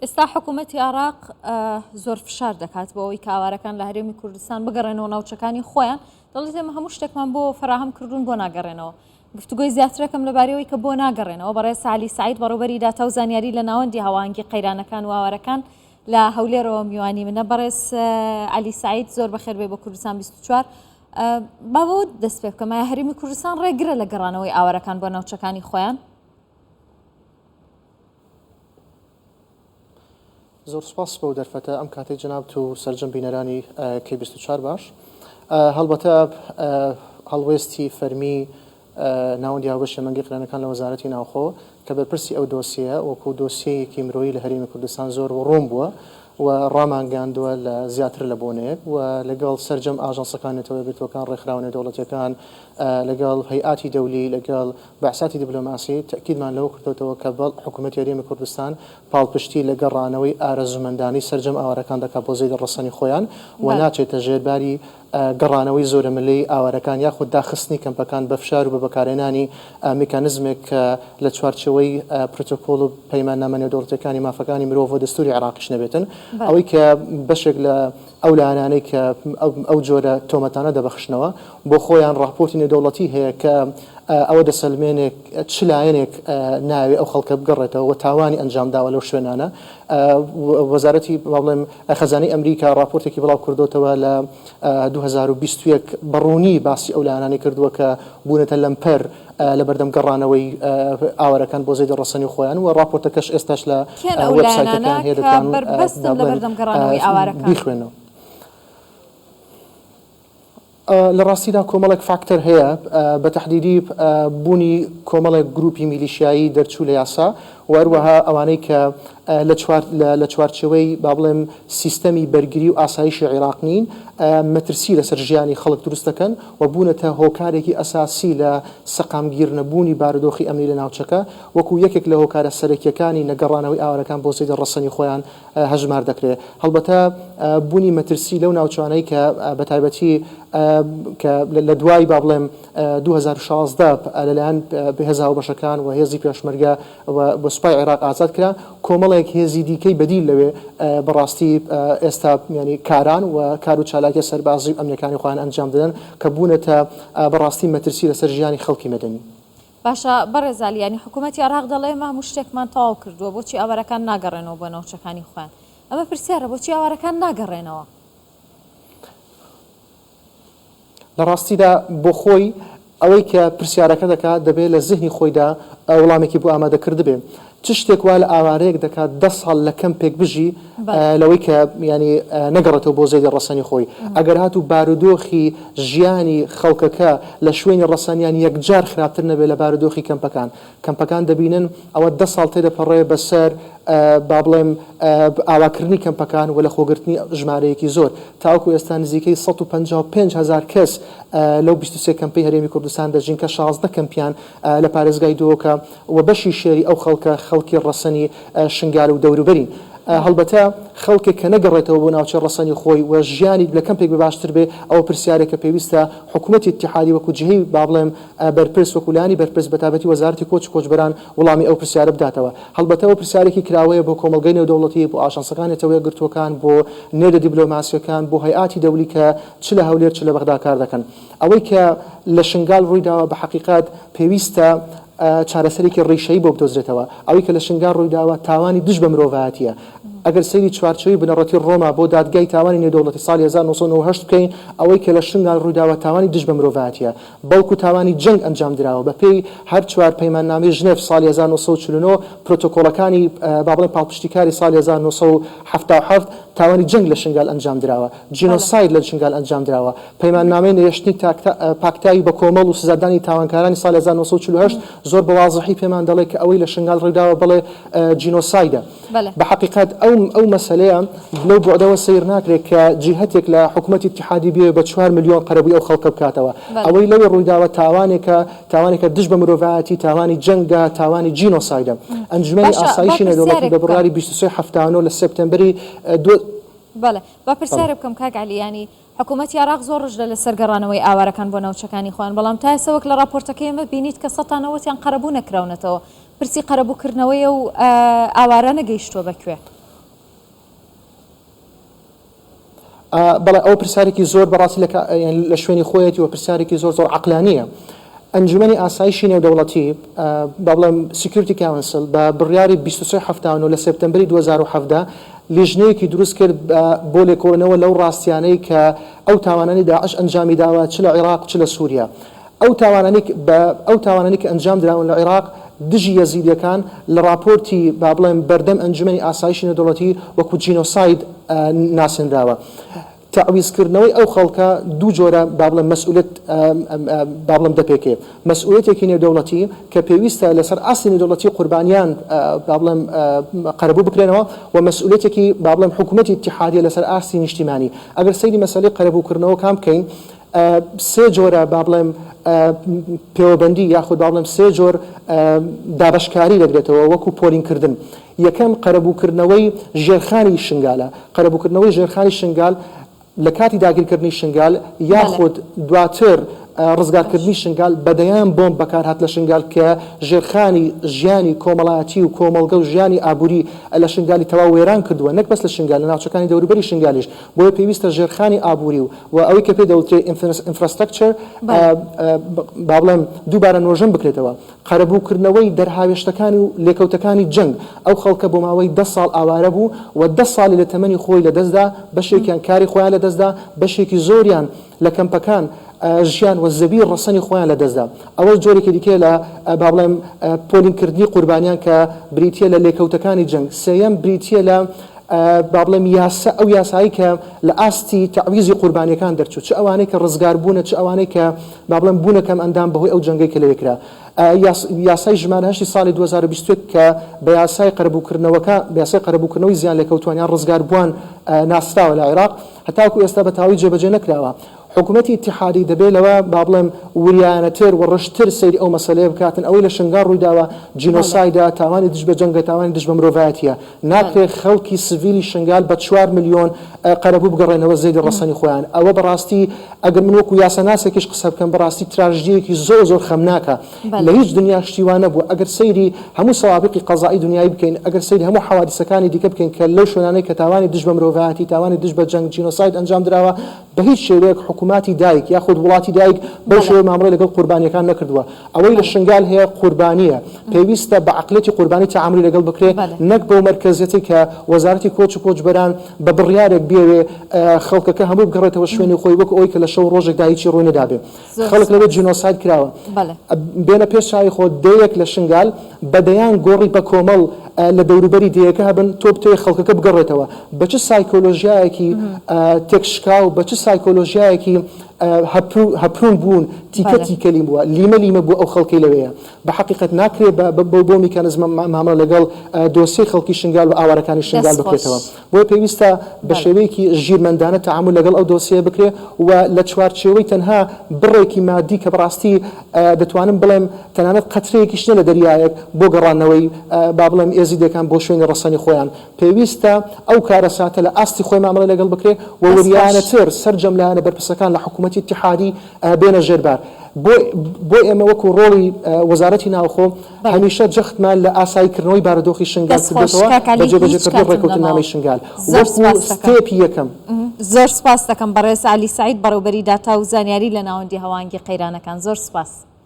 ئێستا حکوومەتی عێراق زۆر فشار دەکات بۆ ئەوەی کە ئاوارەکان لە هەرێمی کوردستان بگەڕێنەوە ناوچەکانی خۆیان، دەڵێت ئێمە هەموو شتێکمان بۆ فەراهەم کردوون بۆ ناگەڕێنەوە. گفتوگۆی زیاترەکەم لەبارەیەوەی کە بۆ ناگەڕێنەوە بەڕێز عەلی سەعید بەڕێوبەری داتا و زانیاری لە ناوەندی هاوئاهەنگی قەیرانەکان و ئاوارەکان لە هەولێرەوە میوانی منە. بەڕێز عەلی سەعید زۆر بەخێر بێ بۆ کوردستان 24. با بەوە دەست پێ بکەم ئایا هەرێمی کوردستان ڕێگرە لە گەڕانەوەی ئاوارەکان بۆ ناوچەکانی خۆیان؟ زۆر سوپاس بەو دەرفەتە ئەم کاتەی جەنابت و سەرجەم بینەرانی کەی 24 باش. هەڵبەتە هەڵوێستی فەرمی ناوەندی هاوبەشی مەنگی قەیرانەکان لە وەزارەتی ناوخۆ کە بەرپرسی ئەو دۆسیەیە وەکو دۆسیەیەکی مرۆیی لە هەرێمی کوردستان زۆر ڕوون بووە و ڕامانگەیاندووە لە زیاتر لە بۆنەیەک و لەگەڵ سەرجەم ئاژانسەکانی نەتەوە یەکگرتووەکان ڕێکخراوە نێودەوڵەتیەکان لەگەڵ هەیئاتی دەولی لەگەڵ بەعساتی دیبلۆماسی تەئکیدمان لەوە کردۆتەوە کە بەڵ حکوومەتی هەرێمی کوردستان پاڵپشتی لە گەڕانەوەی ئارەزوومەندانەی سەرجەم ئاوارەکان دەکات بۆ زێدی ڕەسەنی خۆیان و ناچێتە ژێر باری گەڕانەوەی زۆرەملێی ئاوارەکان یاخود داخستنی کەمپەکان بە فشار و بە بەکارهێنانی میکانزمێک کە لە چوارچێوەی پرۆتۆکۆڵ و پەیماننامە نێودەوڵەتیەکانی مافەکانی مرۆڤ و دەستووری عێراقیش نەبێتن. ئەوەی کە بەشێک لە ئەو لایەنانەی کە ئەو جۆرە تۆمەتانە دەبەخشنەوە بۆ خۆیان ڕاپۆرتی نێودەوڵەتی هەیە کە ئەوە دەسەلمێنێ چ لایەنێک نایەوێ ئەو خەڵکە بگەڕێتەوە و تاوانی ئەنجام داوە لەو شوێنانە. وەزارەتی با بڵێم خەزانەی ئەمریکا ڕاپۆرتێکی بڵاو کردۆتەوە لە 2021 بە ڕوونی باسی ئەو لایەنانەی کردووە کە بوونەتە لەمپەر لەبەردەم گەڕانەوەی ئاوارەکان بۆ زێدی ڕەسەنی خۆیان و ڕاپۆرتەکەش ئێستاش لە کێن ئەو لایەنانە وێبسایتەکەیان هەیە کە دەتوانن بەربەستن با بڵێن لەبەردەم گەڕانەوەی ئاوارەکان؟ بیخوێنەوە. لە ڕاستیدا کۆمەڵێک فاکتەر هەیە، بە تەحدیدی بوونی کۆمەڵێک گروپی میلیشیایی دەرچوو لە یاسا و هەروەها ئەوانەی کە لە چوارچێوەی با بڵێم سیستەمی بەرگری و ئاسایشی عیراق نین مەترسی لەسەر ژیانی خەڵک دروست دەکەن و بوونەتە هۆکارێکی ئەساسی لە سەقامگیر نەبوونی بارودۆخی ئەمنی لە ناوچەکە وەکو یەکێک لە هۆکارە سەرەکییەکانی نەگەڕانەوەی ئاوارەکان بۆ زێدی ڕەسەنی خۆیان هەژمار دەکرێ. هەڵبەتە بوونی مەترسی لەو ناوچانەی کە بە تایبەتی کە لە دوای با بڵێم 2016 لەلایەن هێزە هاوبەشەکان و هێزی پێشمەرگە و سوپای عێراق ئازاد کرا، کۆمەڵێک هێزی دیکەی بەدیل لەوێ بەڕاستی ئێستا یانی کاران و کار و چالاکیە سەربازی و ئەمنیەکانی خۆیان ئەنجام دەدەن کە بوونەتە بەڕاستی مەترسی لەسەر ژیانی خەڵکی مەدەنی. باشە بەڕێز عەلی یانی حکومەتی عێراق دەڵێ ئێمە هەموو شتێکمان تەواو کردووە بۆچی ئاوارەکان ناگەڕێنەوە بۆ ناوچەکانی خۆیان ئەمە پرسیارە بۆچی ئاوارەکان ناگەڕێنەوە؟ لە ڕاستیدا بۆ خۆی ئەوەی کە پرسیارەکە دەکات دەبێت لە زهنی خۆیدا وڵامێکی بۆ ئامادە کردبێ. چ شتێک وا لە ئاوارەیەک دەکات دە ساڵ لە کەمپێک بژی لەوەی کە یانی نەگەڕێتەوە بۆ زێدی ڕەسەنی خۆی؟ ئەگەر هاتوو بارودۆخی ژیانی خەڵکەکە لە شوێنی ڕەسەنیان یەکجار خراپتر نەبێت لە بارودۆخی کەمپەکان. کەمپەکان دەبینن ئەوە دە ساڵ تێدەپەڕێ بەسەر با بڵێم ئاواکردنی کەمپەکان و لەخۆگرتنی ژمارەیەکی زۆر. تاوەکو ئێستا نزیکەی 155 هەزار کەس لەو 23 کەمپەی هەرێمی کوردستان دەژین کە 16 کەمپیان لە پارێزگای دهۆکە و بەشی شێری ئەو خەڵکە خەڵکی ڕەسەنی شنگال و دەوروبەرین. هەڵبەتە خەڵکێک کە نەگەڕێتەوە بۆ ناوچەی ڕەسەنی خۆی و ژیانی لە کەمپێک بێ باشتر بێ، ئەوە پرسیارێکە پێویستە حکومەتی ئیتیحادی وەکو جیهەی با بڵێم بەرپرس وەکو لایەنی بەرپرس بەتایبەتی وەزارەتی کۆچ و کۆچبەران وڵامی ئەو پرسیارە بداتەوە. هەڵبەتە ئەوە پرسیارێکی کراوەیە بۆ کۆمەڵگەی نێودەوڵەتی، بۆ ئاژانسەکانی نەتەوە یەکگرتووەکان، بۆ نێردە دیبلۆماسییەکان، بۆ هەیئاتی دەولی کە چ لە هەولێر چ لە بەغدا کار دەکەن. ئەوەی کە لە شنگال ڕوویداوە بە حەقیقەت پێویستە چارەسەرێکی ڕیشەیی بۆ بدۆزرێتەوە. ئەوەی کە لە شنگال ڕوویداوە تاوانی دژ بە مرۆڤایەتییە. ئەگەر سەیری چوارچێوەی بنەڕەتی ڕۆما بۆ دادگای تاوانی نێودەوڵەتی ساڵی 1998 بکەین، ئەوەی کە لە شنگال ڕوویداوە تاوانی دژ بە مرۆڤایەتییە. بەڵکو تاوانی جەنگ ئەنجام دراوە بە پێی هەر چوار پەیماننامەی ژنێف ساڵی 1949، پرۆتۆکۆڵەکانی با بڵێین پاڵپشتیکاری ساڵی 1977، تاوانی جەنگ لە شنگال ئەنجام دراوە. جینۆساید لە شنگال ئەنجام دراوە. پەیماننامەی نەهێشتنی پاکتاوی بەکۆمەڵ و سزادانی تاوانکارانی ساڵی 1948 زۆر بە وازحی پێمان دەڵێ کە ئەوەی لە شنگال ڕوویداوە بەڵێ جینۆسایدە. بە حەقیقەت ئەو ئەو مەسەلەیە لەو بوعدەوە سەیر ناکرێ کە جیهەتێک لە حکومەتی ئیتیحادی بێ بە چوار ملیۆن قەرەبووی ئەو خەڵکە بکاتەوە. ئەوەی لەوێ ڕوویداوە تاوانێکە، تاوانێکە دژ بە مرۆڤایەتی، تاوانی جەنگە، تاوانی جینۆسایدە. ئەنجومەنی باشە با ئاسایشی نێودەوڵەتی پرسیارێک بە بکەم. بڕیاری 23 79 لە سێپتێمبەری دوو بەڵێ با بەڵێ. پرسیارێ بکەم کاک عەلی یانی حکوومەتی عێراق زۆر ڕژدە لەسەر گەڕانەوەی ئاوارەکان بۆ ناوچەکانی خۆیان بەڵام تا ئێستا وەک لە ڕاپۆرتەکەی ئێمە بینیت کە سەتا نەوەتیان قەرەبوو نەکراونەتەوە پرسی قەرەبووکردنەوەی ئەو ئاوارانە گەیشتووە بە کوێ؟ بەڵێ ئەوە پرسیارێکی زۆر بەڕاستی لە شوێنی خۆیەتی و پرسیارێکی زۆر زۆر عەقلانییە. ئەنجومەنی ئاسایشی نێودەوڵەتی، با بڵێم Security Council، بە بڕیاری 2379 لە سێپتەمبەری 2017 لیژنەیەکی دروست کرد بۆ لێکۆڵینەوە لەو ڕاستیانەی کە ئەو تاوانانەی داعش ئەنجامی داوە چ لە عێراق چ لە سووریا. ئەو تاوانانەی بە ئەو تاوانانەی کە ئەنجام دراون لە عێراق دژی یەزیدیەکان لە ڕاپۆرتی با بڵێم بەردەم ئەنجومەنی ئاسایشی نێودەوڵەتی وەکو جینۆساید ناسێنراوە. تەعویزکردنەوەی ئەو خەڵکە دوو جۆرە با بڵێم مەسئولیەت با بڵێم دەپێکێ. مەسئولیەتێکی نێودەوڵەتی کە پێویستە لەسەر ئاستی نێودەوڵەتی قوربانیان با بڵێم قەرەبوو بکرێنەوە و مەسئولیەتێکی با بڵێم حکوومەتی ئیتیحادیە لەسەر ئاستی نیشتیمانی. ئەگەر سەیری مەسەلەی قەرەبووکردنەوەکان بکەین سێ جۆرە با بڵێم پێوەبەندی یاخود با بڵێم سێ جۆر دابەشکاری دەگرێتەوە وەکو پۆلینکردن. یەکەم قەرەبووکردنەوەی ژێرخانی شنگالە، قەرەبووکردنەوەی ژێرخانی شنگال لە کاتی داگیرکردنی شنگال یاخود دواتر ڕزگارکردنی شنگال بە دەیان بۆمب بەکارهات لە شنگال کە ژێرخانی ژیانی کۆمەڵایەتی و کۆمەڵگە و ژیانی ئابووری لە شنگالی تەواو وێران کردووە نەک بەس لە شنگال لە ناوچەکانی دەوروبەری شنگالیش بۆیە پێویستە ژێرخانی ئابووری و و ئەوەی کە پێی دەوترێ infrastructure با بڵێم دووبارە نۆژەن بکرێتەوە. قەرەبووکردنەوەی دەرهاوێشتەکانی و لێکەوتەکانی جەنگ، ئەو خەڵکە بۆ ماوەی دە ساڵ ئاوارە بوو و دە ساڵی لە تەمەنی خۆی لەدەستدا، بەشێکیان کاری خۆیان لەدەستدا، بەشێکی زۆریان لە کەمپەکان ژیان و زەوی ڕەسەنی خۆیان لەدەستدا. ئەوەش جۆرێکی دیکەیە لە با بڵێم پۆلینکردنی قوربانیان کە بریتییە لە لێکەوتەکانی جەنگ. سێیەم بریتییە لە با بڵێم یاسا، ئەو یاسایەی کە لە ئاستی تەعویزی قوربانییەکان دەرچوو، چ ئەوانەی کە ڕزگار بوونە، چ ئەوانەی کە با بڵێم بوونە کەمئەندام بەهۆی ئەو جەنگەی کە لەوێ کرا. یاسای ژمارە هەشتی ساڵی 2021 کە بە یاسای قەرەبووکردنەوەکە، بە یاسای قەرەبووکردنەوەی زیانلێکەوتووان یان ڕزگاربووان ناسراوە لە عێراق، هەتاکوو ئێستا بە تەواوی جێبەجێ نەکراوە. حکومەتی ئیتیحادی دەبێ لەوە با بڵێم وریایانەتر و ڕژدتر سەیری ئەو مەسەلەیە بکاتن، ئەوەی لە شنگال ڕوویداوە جینۆسایدە، تاوانی دژ بە جەنگە، تاوانی دژ بە مرۆڤایەتییە. ناکرێ خەڵکی سڤیلی شنگال بە چوار ملیۆن قەرەبوو بگەڕێنەوە زێدی ڕەسەنی خۆیان. ئەوە بەڕاستی ئەگەر من وەکو یاساناسێکیش قسە بکەم بەڕاستی تراژدییەکی زۆر زۆر خەمناکە. لە هیچ دنیا شتی وا نەبووە. ئەگەر سەیری هەموو سەوابقی قەزائی دنیایی بکەین، ئەگەر سەیری هەموو حەوادیسەکانی دیکە بکەین کە لەو شوێنانەی کە تاوانی دژ بە مرۆڤایەتی، تاوانی دژ بە جەنگ، جینۆساید ئەنجام دراوە، بە هیچ شێوەیەک حکوماتی دایک یاخود وڵاتی دایک بەو شێوەیە مامەڵەی لەگەڵ قوربانییەکان نەکردووە. ئەوەی لە شنگال هەیە قوربانییە، پێویستە بە عەقڵیەتی قوربانی تەعامولی لەگەڵ بکرێ نەک بەو مەرکەزیەتەی کە وەزارەتی کۆچ و کۆچبەران بە بڕیارێک بیەوێ خەڵکەکە هەمووی بگەڕێتەوە شوێنی خۆی وەکو ئەوەی کە لە شەو و ڕۆژێکدا هیچی ڕووی نەدابێ. خەڵک لەوێ جینۆساید کراوە. بێنە پێش چاوی خۆت دێیەک لە شنگال بە دەیان گۆڕی بە کۆمەڵ لە دەوروبەری دێیەکە هەبن، تۆ بتەوێ خەڵکەکە بگەڕێتەوە بە چ سایکۆلۆژیایەکی تێکشکاو، بە چ سایکۆلۆژیایەکی هەپروون بوون، تیکە تیکە لیم بووە، لیمە لیمە بووە ئەو خەڵکەی لەوێیە. بە حەقیقەت ناکرێ بەو میکانزمە مامەڵە لەگەڵ دۆسیەی خەڵکی شنگال و ئاوارەکانی شنگال بکرێتەوە. بۆیە پێویستە بە شێوەیەکی ژیرمەندانە تەعامول لەگەڵ ئەو دۆسیەیە بکرێ و لە چوارچێوەی تەنها بڕێکی مادی کە بەڕاستی دەتوانم بڵێم تەنانەت قەترەیەکیش نیە لە دەریایەک بۆ گەڕاندنەوەی با بڵێم ئێزیدیەکان بۆ شوێنی ڕەسەنی خۆیان پێویستە ئەو کارەساتە لە ئاستی خۆی مامەڵەی لەگەڵ بکرێ و وریایانەتر سەرجەم لایەنە بەرپرسەکان لە حکوومەتی ئیتیحادی بێنە ژێر بار. بۆ بۆ ئێمە وەکو ڕۆڵی وەزارەتی ناوخۆ هەمیشە جەختمان لە ئاسایی کردنەوەی بارودۆخی شنگال دەست خۆش کردۆتەوە کاک بە عەلی هیچ جێبەجێکردنی کاتم نەماوە ڕێکەوتننامەی شنگال زۆر وەکو سپاس دەکەم. ستێپی یەکەم. زۆر سپاس دەکەم بەڕێز عەلی سەعید بەڕێوبەری داتا و زانیاری لە ناوەندی هەواهەنگی قەیرانەکان زۆر سپاس.